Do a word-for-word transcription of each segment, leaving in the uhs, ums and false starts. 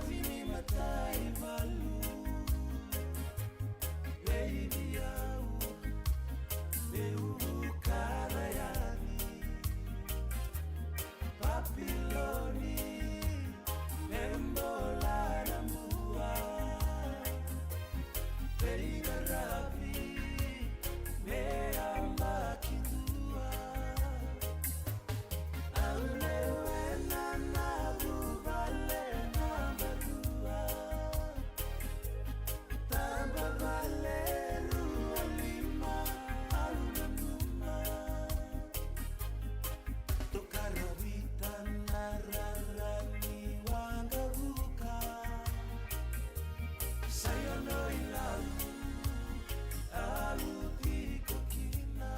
Tini matai valu, vei au, meu vuka yani. Papiloni, me bola na mua, veiqaravi, me yabaki dua. Au lewe na, na vuvale naba dua. Taba vale rua lima, au nanuma. Toka ravita na rara ni waqavuka. Sayono i lau, au tiko kina.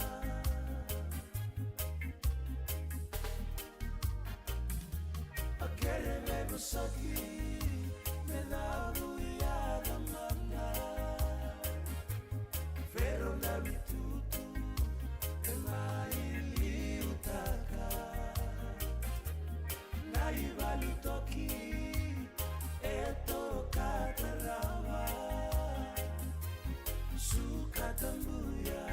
A kere me vosoti, me cavu i yaca mana. Fero na vitutu, e mai liutaka. Na ivalu toki, e toka tarava. Suka tabuya,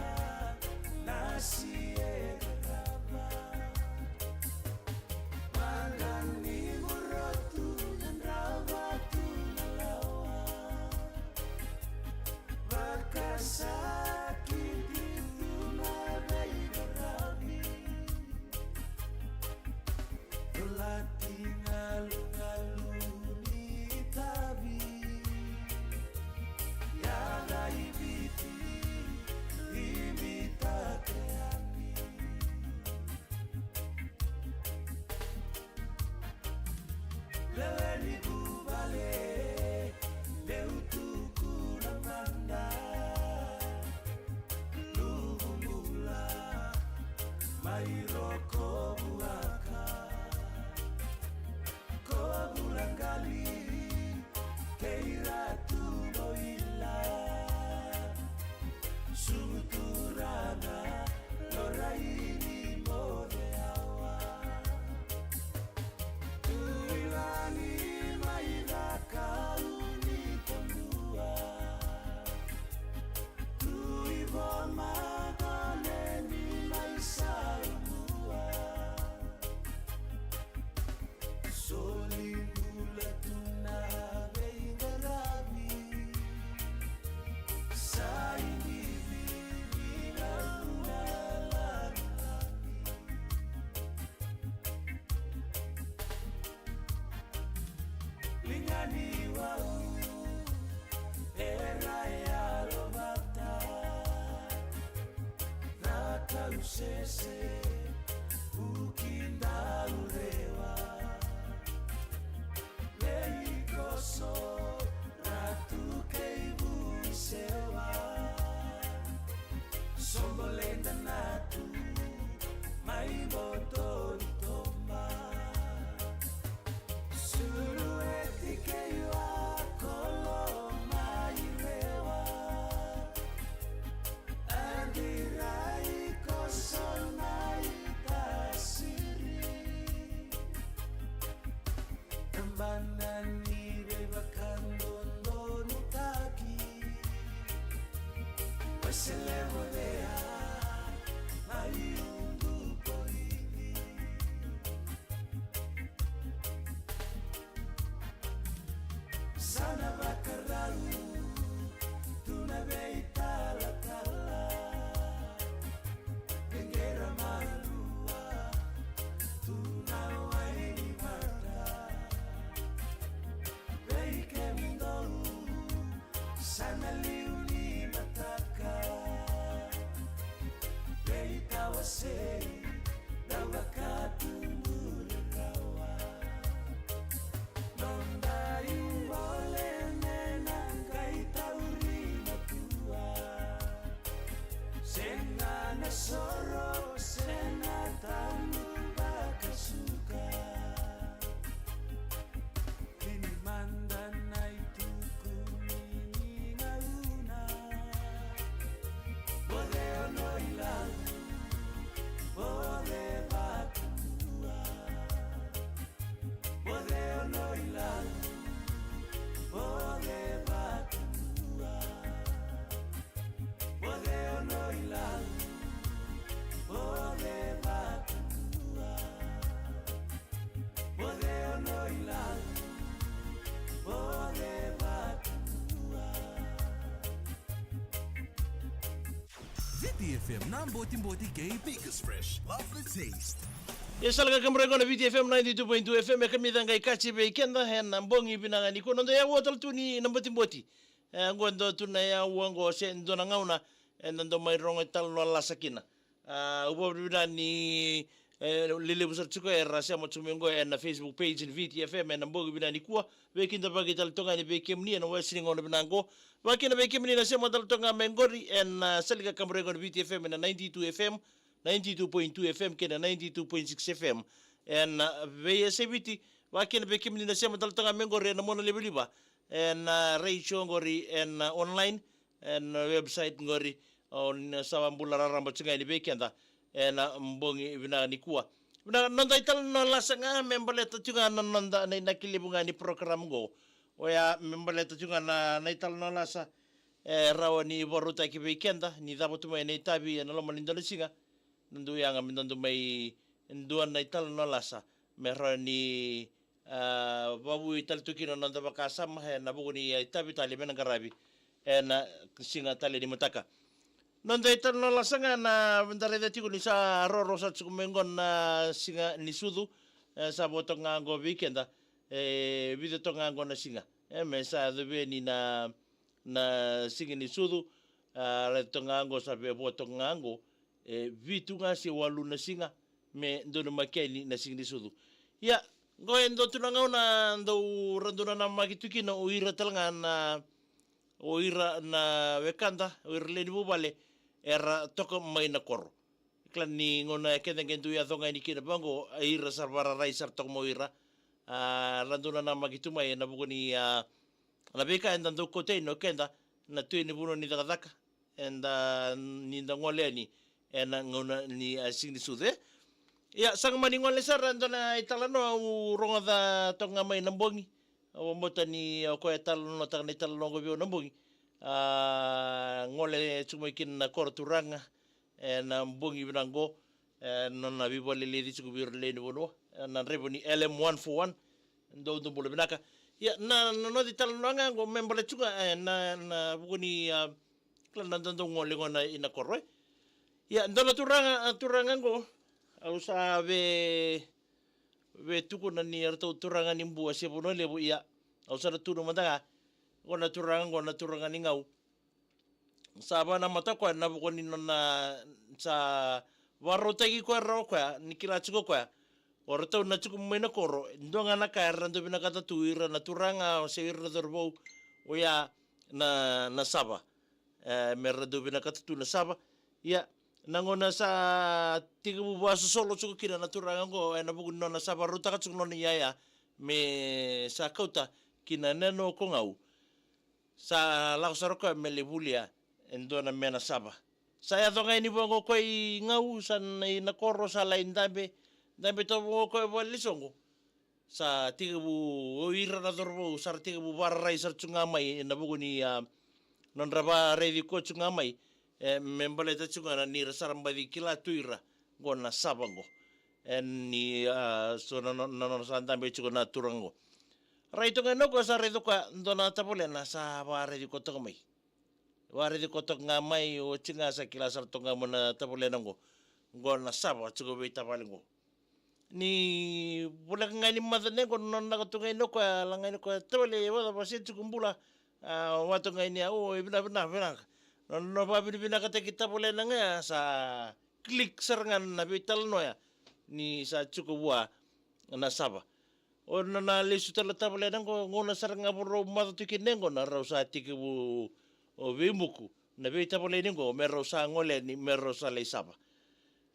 na siega rava. Mada ni morotu, na drava tu na lawa. Vakasakiti tu na veiqaravi. Lati galugalu ni tavi. Yaca i Viti, i Viti ka yani. Lewe ni vuvale, meu tukuna mada. Luvu bula, mai Rokovuaka. Ko Vulagali, kei Ratu Boila. Suvu turaga, Loraini Moceawa. Tuilani mai Cakauni Tabua. Tui Voma Goneni mai Saumua. T F M na Botiboti kei Biggest Fresh. Love the taste. E sala ka kamra iko na V T F M ninety-two point two F M, e kamica qai kaci vei keda ena bogi vinaka nikua. Noda yaua tale tu ni na Botiboti. E, qo e dua tu na yaua qo se dua na gauna eda dau mai rogo e tale na lasa kina. A, au vakavinavinaka ni, e, lelevu sara tiko era sema tu mai qo ena Facebook page ni V T F M ena bogi vinaka nikua. Veikidavaki tale toka yani vei kemuni ena wasi ni gauna vinaka qo. Vakakina vei kemuni na sema tale toka mai qori ena, a, sala ka kamra iko na V T F M ena ninety-two F M, ninety-two point two F M kei na ninety-two point six F M. Ena, a, veiyasai Viti, vakakina vei kemuni na sema tale toka mai qori ena monalivaliva ena, a, radio qori ena, a, online, ena, a, website qori, o ni sa vakabula raraba tu ga yani vei keda ena bogi vinaka nikua. Vinaka, noda italanoa lasa ga me baleta tu ga na noda na inaki levu ga ni program qo. Oya me baleta tu ga na, na italanoa lasa e rawa ni vakarautaki vei keda ni cava tu mai na itavi ena loma ni dua na siga. Na dau yaga me da dau mai dua na italanoa lasa me rawa ni, a, vakavui tale tu kina na noda vakasama ena vuku ni itavi tale me na qaravi ena siga tale ni mataka. Noda italanoa lasa ga na da raica tiko ni sa roro sara tiko mai qo na siga ni sucu, e, sa vo toka ga qo vei keda, e, vica toka ga qo na siga. E, me sa yaco vei ni na, na siga ni sucu, a, raica toka ga qo sa via vo toka ga qo, e, vitu ga se walu na siga, me donumaki yani na siga ni sucu. Ia, qo e dua tu na gauna dau ra dau nanamaki tu kina o ira tale ga na, o ira na wekada, o ira lewe ni vuvale, era toka mai na koro. Kila ni gauna e keda qai dau yaco ga yani kina vaqo, a ira sa vakararai sara toka mai o ira. A, ra dau nanamaki tu mai ena vuku ni, a, na veika eda dau kauta yani o keda na tui ni vanua ni cakacaka, eda ni da gole yani ena gauna ni, a, siga ni sucu. Ia, sa ga mani gole sara e dua na italanoa au rogoca toka ga mai na bogi. Au vakabauta ni o koya e talanoataka na italanoa qo vei au na bogi. A, gole tiko mai kina na koro turaga ena bogi vinaka qo, e, nona veivakaleleci tiko vei ira lewe ni vanua, e, na draiva ni L M one four one. Dou, dou bula vinaka. Ia, na, na noda italanoa ga qo me baleta tiko ga, e, na, na vuku ni, a, kila na dau gole qo na, ina koro, e. Ia, dua na turaga, a, turaga qo, au sa via, via tukuna ni eratou turaga ni Bua se Vanua Levu, ia, au sa na tukuna mada ga, qo na turaga qo na turaga ni Gau. Sa vakanamata o koya na vuku ni nona sa vakarautaki koya rawa o koya, ni kila tiko o koya o ratou na tiko mai na koro, e dua ga na ka era dau vinakata tu ira na turaga se ira na cauravou, oya na, na sava. E, me ra dau vinakata tu na sava. Ia, na gauna sa tekivu vakasosolo tiko kina na turaga qo, ena vuku ni nona sa vakarautaka tiko nona iyaya me sa kauta ki na nona ko Gau. Sa lako sara o koya me lai vulia e dua na mena sava. Sa yaco ga yani vaqo o koya i Gau, sa na, i na koro, sa lai dabe, dabe toka vaqo o koya vale ni soqo. Sa tekivu, o ira na cauravou sa ra tekivu vakararai sara tu ga mai ena vuku ni, a, nodra vakaraici koya tu ga mai, e, me baleta tu ga na ni ra sa ra baci kila tu ira qo na sava qo. E ni, a, so na, na, na nona sa dabe tiko na turaga qo. Rai toka ga o koya, sa raica o koya dua na tavalena sa vakaraici koya toka mai. Vakaraici koya toka ga mai, oti ga sa kila sara toka ga mai na tavalena qo, qo na sava tiko veitavale qo. Ni voleka ga ni maca ne qo, nona lako toka ga yani o koya, lako ga yani o koya, tavale, e vakacava, se tiko bula? A, vaka toka ga yani, o, e vinaka, vinaka, vinaka. Nona, nona vakavinavinakataki tavalena ga ya, sa click sara ga na veitalanoa ya ni sa tiko vua na sava. O nona lesu tale tavalena qo, gauna sara ga vakarau maca tu kina qo, na rau sa tekivu, o, veimuku na veitavaleni qo me rau sa gole yani, me rau sa lai sava.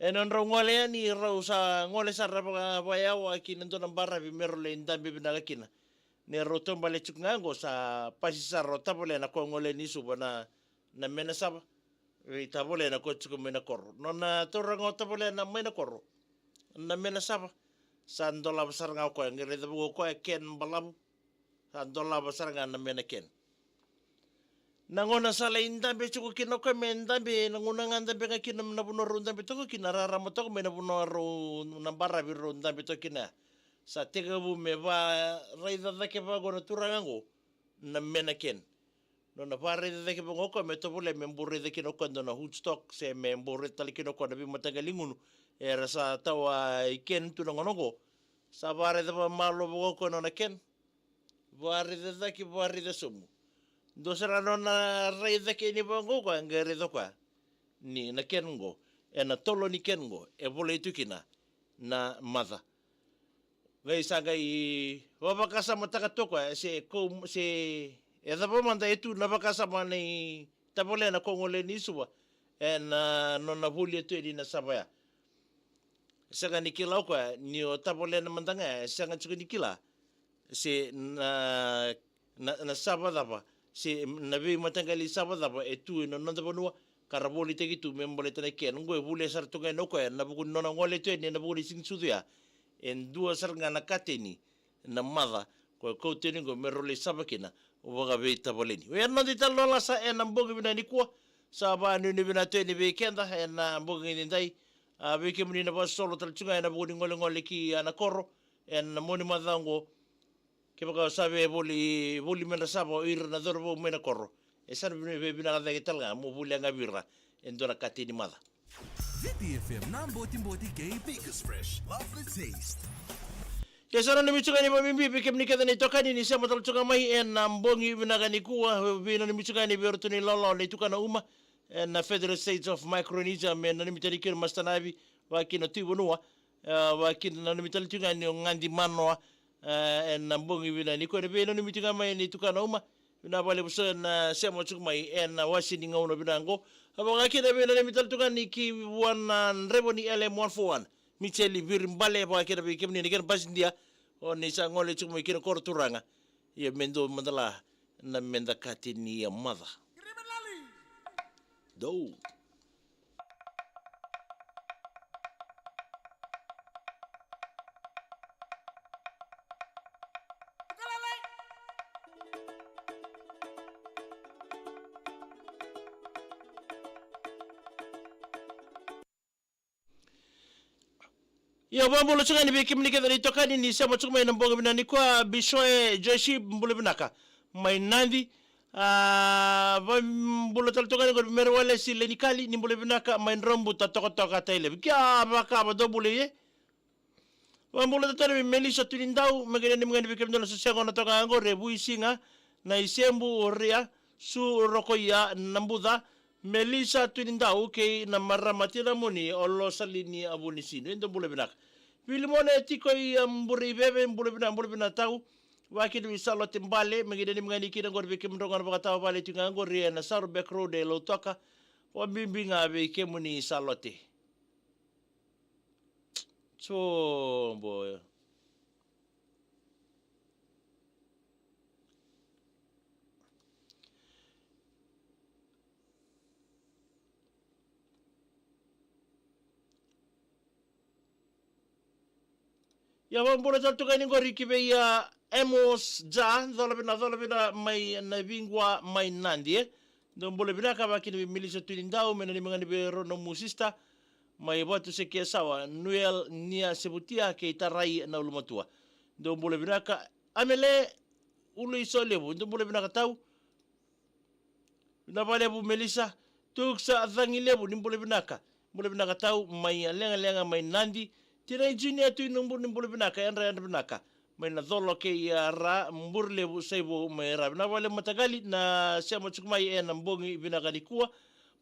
E nodrau gole yani, rau sa gole sara vaka, vakayawa ki na dua na baravi me rau lai dabe vinaka kina. Ni rau taubale tiko ga qo, sa pasi sara o tavalena ko gole yani i Suva na, na mena sava. Veitavalena ko tiko mai na koro. Nona taura ga o tavalena mai na koro na mena sava, sa dolava sara ga o koya, qai raica vaqo o koya, can balavu. Sa dolava sara ga na mena can. Na gauna sa lai dabe tiko kina o koya me dabe, na gauna ga dabe ga kina na vanua rau dabe toka kina, rarama toka mai na vanua rau, na baravi rau dabe toka kina. Sa tekivu me vakaraica cake vaqo na turaga qo na mena can. Nona vakaraica cake vaqo o koya me tovolea me bau raica kina o koya e dua na Woodstock, se me bau raica tale kina o koya na veimataqali gunu era sa tawa i Cairns tu na gauna oqo. Sa vakaraica vakamalua vaqo o koya na nona Cairns. Vakaraica cake, vakaraica sobu. Dua sara nona raica cake ni vaqo o koya, qai raica o koya ni na Cairns qo ena tolo ni Cairns qo e volai tu kina na maca. Qai sa qai vavakasamataka toka e se ko se e cava mada e tu na vakasama nei tavalena ko gole ni Suva ena nona volia tu yani na sava ya. Sega ni kila o koya ni o tavalena mada ga ya, sega tiko ni kila se na na, na sava cava, se na veimataqali sava cava e tu ena noda vanua ka ra volitaki tu me baleta na Cairns. Qo e volia sara tu ga yani o koya ena vuku ni nona gole tu yani ena vuku ni siga ni sucu ya. E dua sara ga na kateni na maca ko e kauta yani qo me rau lai sava kina vakaveitamani. Oya na noda italanoa lasa ena bogi vinaka nikua. Sa vakanuinui vinaka tu yani vei keda ena bogi edaidai. A, vei kemuni na vakasosolo tale tu ga ena vuku ni golegole ki a na koro ena mua ni macawa oqo. Kevaka o sa via voli, voli me dra sava o ira na cauravou mai na koro, e sa na vei, veivinaka cake tale ga mo volia ga vei ira e dua na kateni maca. V T F M na botiboti kei Biggest Fresh. Love the taste. Ia sa nanumi tu ga ni vakabibi vei kemuni kece na itokani ni sema tale tu ga mai ena bogi vinaka nikua, veinanumi tu ga ni vei iratou na ilawalawa na itukana uma ena Federated States of Micronesia, me nanumi tale kina o Master Navi, vakakina o Tui Vanua, e, vakakina nanumi tale tu ga ni o Gadi Manoa, e, ena bogi vinaka nikua, na veinanumi tu ga mai na itukana uma. Vinaka vakalevu sara na sema tiko mai ena wase ni gauna vinaka oqo. A vakakina veinanumi tale tu ga ni ki vua na draiva ni L M one four one, Micheli Viribale, vakakina vei kemuni na kena basi dia, o ni sa gole tiko mai ki na koro turaga. Ia me dou madala na meda kateni maca. Dou. Ia, vakabula tiko ga yani vei kemuni kece na itokani ni sema tiko mai ena bogi vinaka nikua, Bisoe Joyce, bula vinaka mai Nadi. A, vakabula tale tiko ga yani qori Mere Walesi Lenikali, ni bula vinaka mai Drabuta, Tokatoka, Tailevu. Kia, vakava, dou bula, e? Vakabula tale tiko yani vei Melisa Tunidau, me qai nanumi ga yani vei kemudou na sosegona toka ga qori e Vuisiga, na isebu o Ria, Su Rokoia, Nabuca, Melisa Tunidau kei na marama tinamuni o Losalini Vunisinu. E dou bula vinaka. Vilimone tiko i, a, Bureiveve, bula vinaka, bula vinaka tau. Vakakina vei Salote Bale, me qai nanumi ga yani kina qori vei kemudrau ga na vakatawa vale tiko ga qori ena Saddleback Road e Lautoka. Vakabibi ga vei kemuni Salote. Sobo. Ia, vakabula tale tu ga yani qori ki vei, a, Amos Ja, cola vina, cola vina mai Navigua mai Nadi, e. Dou bula vinaka, vakakina vei Melisa Tunidau, me nanumi ga yani vei rau na nomu sister mai Vatusekesawa, Noel Nia Sevutia kei Tarai na ulumatua. Dou bula vinaka, Amele Uluisolevu, dou bula vinaka tau. Vinaka vakalevu Melisa. Tuksa Cagilevu, ni bula vinaka. Bula vinaka tau mai Legalega mai Nadi. Tinai Junior Tuinubu, ni bula vinaka, yadra, yadra vinaka. Mai Nacolo kei Ra, Burilevu, Saivou mai Ra. Vinaka vakalevu mataqali na sema tiko mai ena bogi vinaka nikua.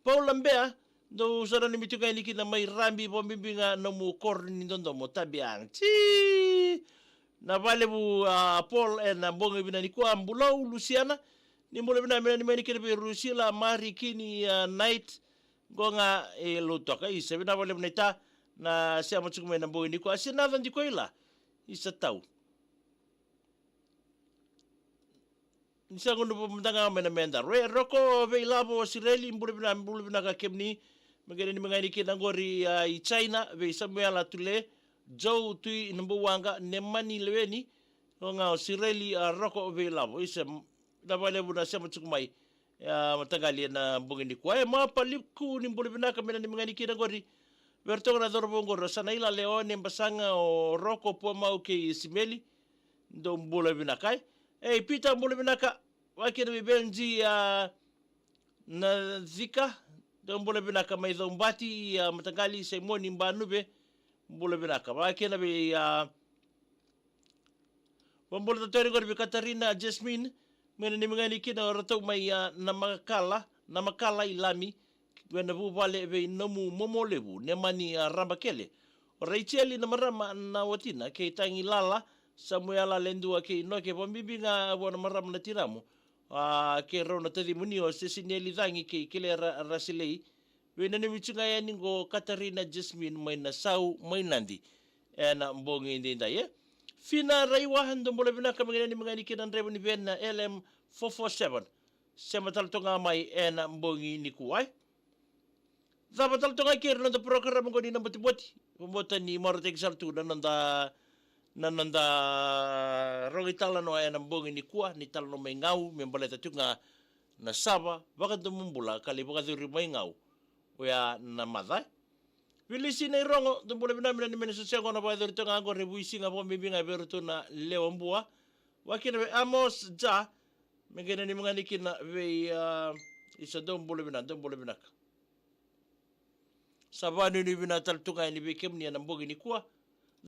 Paula Bea, dou sa nanumi tu ga yani kina mai Rabi, vakabibi ga nomu koro ni dodomo, Tabiang. Ti! Vinaka vakalevu, a, Paul, ena bogi vinaka nikua. Bulou Lusiana, ni bula vinaka, me nanumi ga yani kina vei Rusila, Mari, Kini, a, Night, qo ga e Lautoka. Isa, vinaka vakalevu naita na sema tiko mai ena bogi nikua. Sinaca Dikoila, isa tau. Ni sa gunu vamadaga mai na meda. Re, Roko Veilavo, Sireli, bula vinaka, bula vinaka kemuni. Me qai nanumi ga yani kina qori, a, i China, vei Samuela Tule, Joe Tui Nabuwaqa, Nemani Leweni, o ga o Sireli, a, Roko Veilavo. Isa, vinaka vakalevu na sema tiko mai. Ia, mataqali ena bogi nikua. E, Mapaliku, ni bula vinaka, me nanumi ga yani kina qori. Vei iratou ga na cauravou qori, o Sanaila, Leone, Basaga, o Roko, Puamau kei Simeli. Dou bula vinaka, e. Ei, Pita, bula vinaka. Vakakina vei Benji, a, na Cika, dou bula vinaka mai Caubati, a, mataqali Saimoni Banuve, bula vinaka. Vakakina vei, a, vabula tale tiko vei Katarina Jasmine, me nanumi ga yani kina o ratou mai, a, na Makala, na Makala i Lami, vei na vuvale vei nomu momo levu, Nemani, a, Rabakele. O Raicheli na marama na watina, kei Tagilala, Samuela Ledua kei Noke, vakabibi ga vua na marama na tinamu. A, kei rau na tacimuni o Sesinieli Cagi kei Kelera Rasilei. Veinanumi tu ga yani qo Katarina Jasmine mai Nasau mai Nadi. Ena bogi edaidai, e. Fina Raiwa, dou bula vinaka, me qai nanumi ga yani kina draiva ni veni na L M four four seven. Sema tale toka ga mai ena bogi nikua, e. Cava tale toka ga kei ira na noda porokaramu qo ni Na Botiboti. Vakabauta ni marautaki sara tu na noda, na noda rogo italanoa ena bogi nikua, ni talanoa mai Gau, me baleta tu ga na sava vakadomobula ka lai vakacuru mai Gau. Oya na maca, e. Vilisi Nairogo, dou bula vinaka, me nanumi ni sa sega na vakacuru toka ga qo, e Vuisiga, vakabibi ga vei iratou na lewa Bua. Vakakina vei Amos Ja, me qai nanumi ga yani kina vei, a, isa, dou bula vinaka, dou bula vinaka. Sa vakanuinui vinaka tale tu ga yani vei kemuni ena bogi nikua.